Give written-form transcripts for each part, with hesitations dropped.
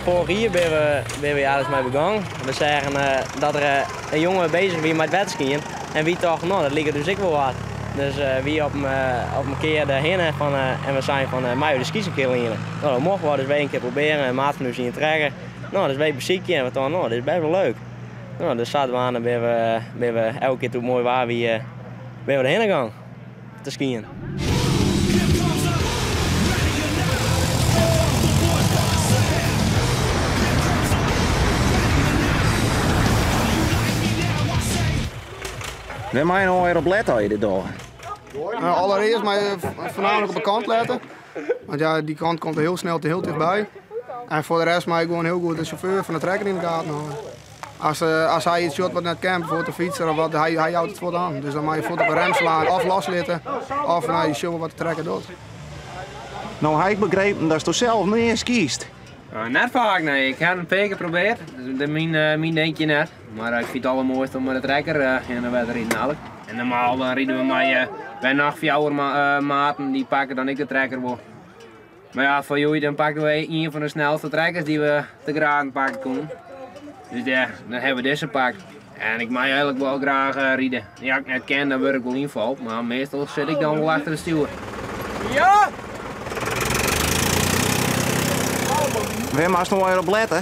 Foarich jier binne we, binne we earris mei begûn. We seagen dat der in jonge bezich wie mei it wetterskyen en wy tochten, no dat liket ús ek wol wat. Dus wy op op in kear derhinne fan en we seinen fan meie we de skys in kear liene? No dat mocht wol, dus wy in kear probearje en maat fan ús hie in trekker. No dus wy besykje en we tochten, no dit is bêst wol leuk. No dus sadwaande binne we, binne we elke kear doe't it moai waar wie, binne we derhinne gong te skyen. Wêr moatte je no allegear op lette as je dit dogge? Allereerst moatte je foarnaamlik op de kant lette. Want ja, dy kant komt hiel snel hiel tichtby. En foar de rest moatte je gewoan hiel goed de sjauffeur fan de trekker yn de gaten hâlde. As, as hy iets sjocht wat net kin, bijvoorbeeld de fytser of wat, hy, hy jout it fuort oan. Dus dan moatte je fuort op de rem slaan of loslitte, of nou, je sjogge wat de trekker docht. No ha ik begrepen datsto sels nea skyst. Net faak, nee. Ik ha in pear kear probearre. Dus myn, myn dinkje net. Mar ik fyn it allermoaiste om mei de trekker hinne wer te riden eigentlik. En normaal dan ride we mei wer noch fjouwer maten, dy pakke dan ek de trekker wol. Mar ja, foar hjoed dan pakken we ien fan de snelste trekkers dy't we te graden pakke koenen. Dus ja, dan hawwe we dizze pakt. En ik mei eigentlik wol graach ride. Ja, as ik net kin, dan wurd ik wol ynfald, mar meastal sit ik dan wol achter de stjoer. Ja! Wêr moatst no allegear op lette?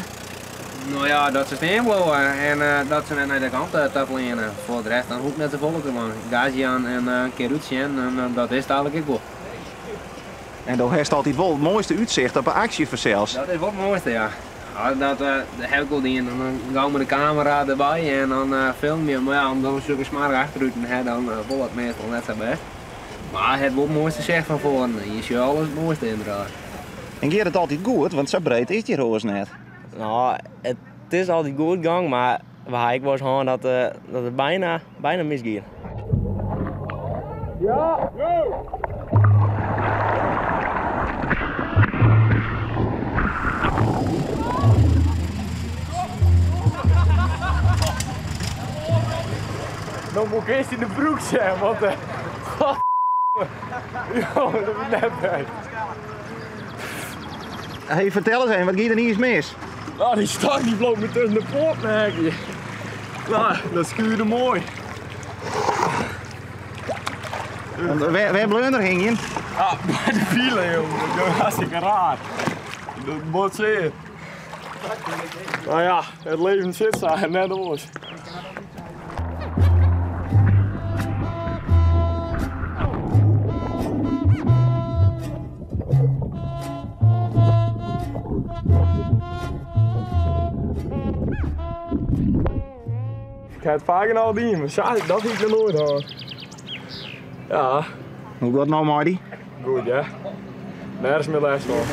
No ja, dat se stean bliuwe en dat se net nei de kant ta fleane. Foar de rest dan hoech ik net safolle te dwaan. Gas jaan en in kear útsjen en dat is it eigentlik ek wol. En do hast altyd wol it moaiste útsicht op de aksje fansels. Dat is wol it moaiste, ja. Dat ha ik wol dien. Dan gau mei de kamera derby en dan filmje. Mar ja, omdat we sokke smoarge achterruten ha, dan wol dat meastal net sa bêst. Mar it hat wol it moaiste sicht fan foaren. Je sjogge alles it moaiste ynderdaad. En giet it altyd goed? Want sa breed is dy roas net. No, it is altyd goed gong, mar we ha ek wolris hân dat, dat it byna, byna misgie. Ja! No moat ik earst yn de broek sjen, want dat is net bêst. Hey, fertel ris even, wat gie der niis mis? No, dy stang dy bloot my tusken de poaten hekje. No, dat skuurde moai. Wêr, wêr bleaun er hingjen? Ah, by de file, jong. Dat is hartstikke raar. Dat bot sear. Nou ja, it leven sit sa, net oars. Ik ha it faker al dien, mar sa, dat hie ik noch noait hân. Ja. Hoe giet it no mei dy? Goed, ja. Nergens mear lêst fan.